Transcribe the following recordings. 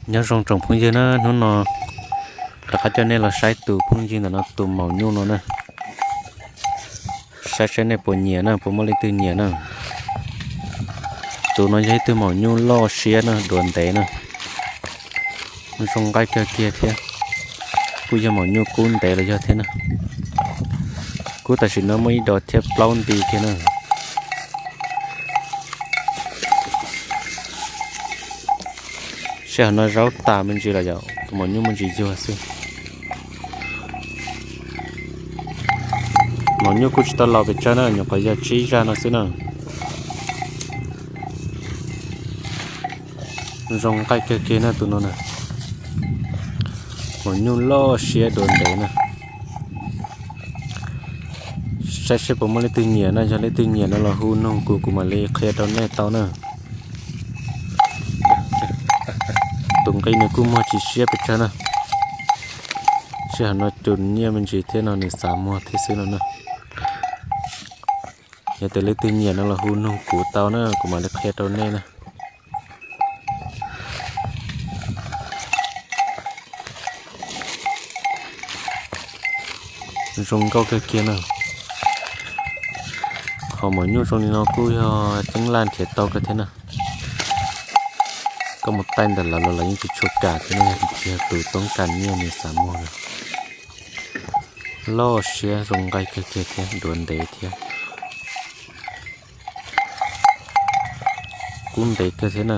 Nyob zoo tsoom phooj ywg na, hnub no rov qab coj nej los saib tus phooj ywg ntawm no tus maum nyuj no na. Saib saib nej puas nyiam na, puas muaj leej twg nyiam na. Tus no yog ib tug maum nyuj loj siab na, duav ntev na, zoo nqaij kawg kiag thiab. Kuj yog maum nyuj kub ntev los yog thiab na. Kub tam sim no muaj ib dos thiab plaub nti kiag na. Sij hawm no zaub tas me ntsis los yog tus maum nyuj me ntsis yuag xwb. Maum nyuj kuj tsis tau laus pes tsawg na, nyuam qhuav yog tsib zag no xwb na. Zoo nqaij kawg kiag na tus no na. Maum nyuj loj siab duav ntev na. Saib seb puas muaj leej twg nyiam na, yog leej twg nyiam no los hu nug kuv, kuv mam li qhia rau nej tau na. Tus nqi nws kuj muag tsis siab pes tsawg na. Sij hawm no cum nyiaj me ntsis thiab no nws xav muag thiab xwb no na. Yog tias leej twg nyiam no los hu nug kuv tau na, kuv mam li qhia rau nej na. Zoo nkauj kawg kiag na. Qhov maum nyuj zoo li no kuj yog ceeb laj nrhiav tau kawg thiab na. Koj mus taij ntawm lawv los lawv yeej tsis tshua kam thiab no, yog tias tsis yog tus toob kas nyiaj nws xav muag na. Loj siab zoo nqaij kawg kiag thiab duav ntev thiab. Kub ntev kawg thiab na.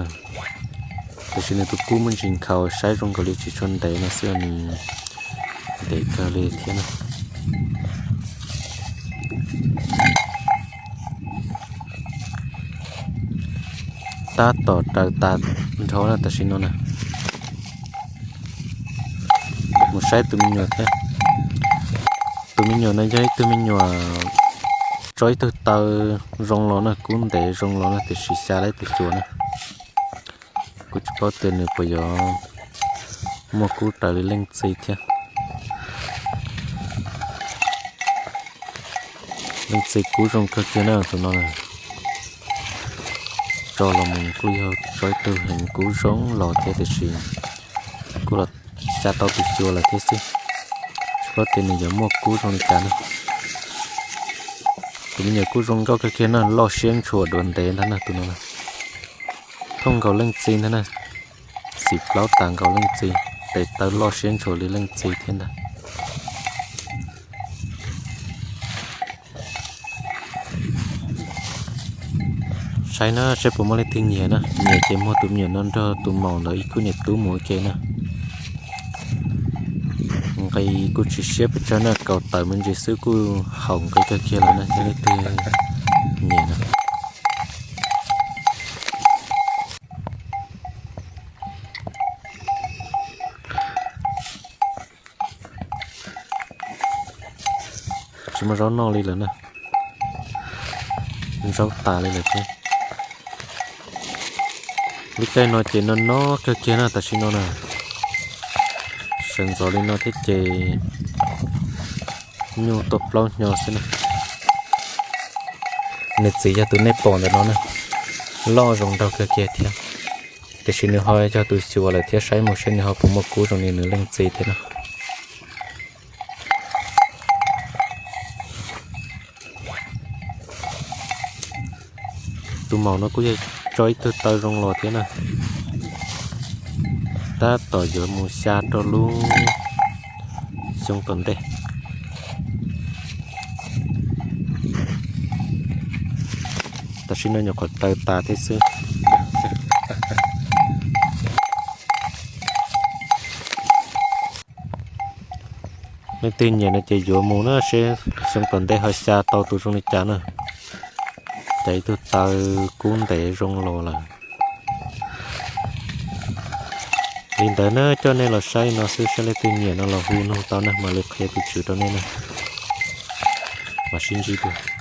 Tiam sis nws tus kub muaj ntsis nkhaus, saib zoo nkaus li tsis tshua ntev no xwb, nws ntev kawg li thiab na. Tab tom raws tas nrho na tam sim no na. Mus saib tus me nyuam thiab. Tus me nyuam no yog ib tug me nyuam tso ib tug taw zoo los na, kub ntev zoo los na, tiam sis xya lawm tus xyuas na. Kuv tsis paub tias nws puas yuav muaj kub raws li leej txiv thiab. Leej txiv kub zoo kawg kiag na tus no. Tso los mus kuj yog tso ib tug heev, kub zoo los thiab tiam sis kuj los xya tau tus xyuas lawm thiab xwb. Tsis paub tias nws yuav muaj kub zoo li cas na. Tus me nyuam kuj zoo nkauj kawg kiag na, loj siab ntshua duav ntev ntag na tus no. Thooj nkaus leej txiv ntag na, xim plaub tas nkaus leej txiv, tes taw loj siab ntshua li leej txiv thiab ntag. Saib na, saib puas muaj leej twg nyiam na, nyiam ces muag tus me nyuam no nrog tus maum ntawd ib khub niam tub mus ua ke na. Nqi kuj tsis siab pes tsawg na, kaum tawm me ntsis xwb kuj haum nqi kawg kiag lawm na, yog leej twg nyiam na. Tsis muaj zaub noj li lawm na, zaub tas li lawm thiab. Lub caij no ces no no kawg kiag na tam sim no na. Sawv ntxov li no thiab ces nyuj tuaj plaub hnyo xwb na. Nws txiv yog tus nej pom ntawm no na, loj zoo nraug kawg kiag thiab. Tiam sis nws ho yog tus xyuas lawm thiab, saib mus saib nws ho puas muaj kub zoo li nws leej txiv thiab na. Tus maum no kuj yog tso ib tug taw zoo los thiab na. Tab tom yuav mus xya rau lub xyoo tom ntej. Tam sim no nyuam qhuav raws tas thiab xwb. Leej twg nyiam no ces yuav mus na, seb xyoo tom ntej ho xya tau tus zoo li cas na. Ces ib tug taw kub ntev zoo los lawm. Li ntawd na, coj nej los saib no xwb, saib leej twg nyiam no los hu nug tau na, mam li qhia tus tswv rau nej na. Mam sib ntsib dua.